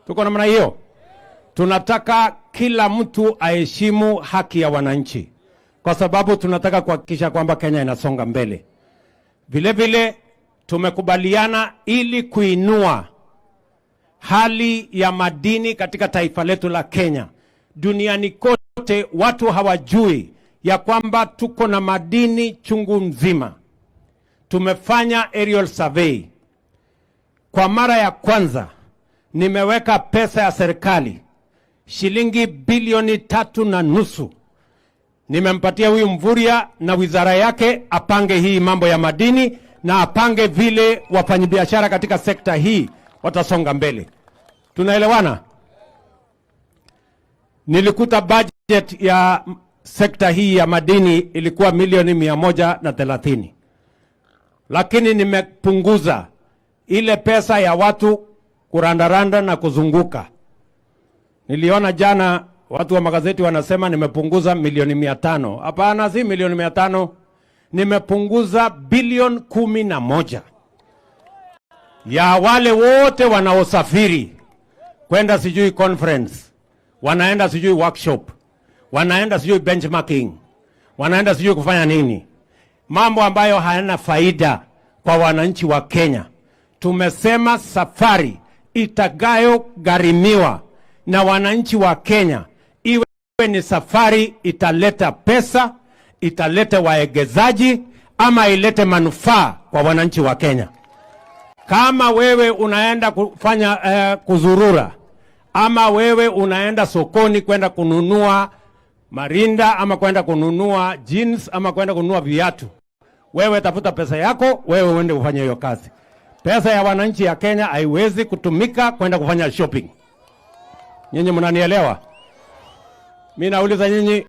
Tuko namna hiyo. Tunataka kila mtu aheshimu haki ya wananchi, kwa sababu tunataka kuhakikisha kwamba Kenya inasonga mbele. Vile vile tumekubaliana ili kuinua hali ya madini katika taifa letu la Kenya. Duniani kote watu hawajui ya kwamba tuko na madini chungu nzima. Tumefanya aerial survey kwa mara ya kwanza, nimeweka pesa ya serikali shilingi bilioni 3.5 nimempatia huyu Mvurya na wizara yake apange hii mambo ya madini na apange vile wafanyabiashara katika sekta hii watasonga mbele. Tunaelewana? Nilikuta budget ya sekta hii ya madini ilikuwa milioni 130, lakini nimepunguza ile pesa ya watu kurandaranda na kuzunguka. Niliona jana watu wa magazeti wanasema nimepunguza milioni 500. Hapana, si milioni 500, nimepunguza bilioni 11 ya wale wote wanaosafiri kwenda sijui conference, wanaenda sijui workshop, wanaenda sijui benchmarking, wanaenda sijui kufanya nini, mambo ambayo hayana faida kwa wananchi wa Kenya. Tumesema safari itakayogharimiwa na wananchi wa Kenya iwe ni safari italeta pesa, italeta waegezaji ama ilete manufaa kwa wananchi wa Kenya. Kama wewe unaenda kufanya kuzurura ama wewe unaenda sokoni kwenda kununua marinda ama kwenda kununua jeans ama kwenda kununua viatu, wewe tafuta pesa yako, wewe uende ufanye hiyo kazi. Pesa ya wananchi ya Kenya haiwezi kutumika kwenda kufanya shopping. Nyinyi mnanielewa? Mimi nauliza nyinyi.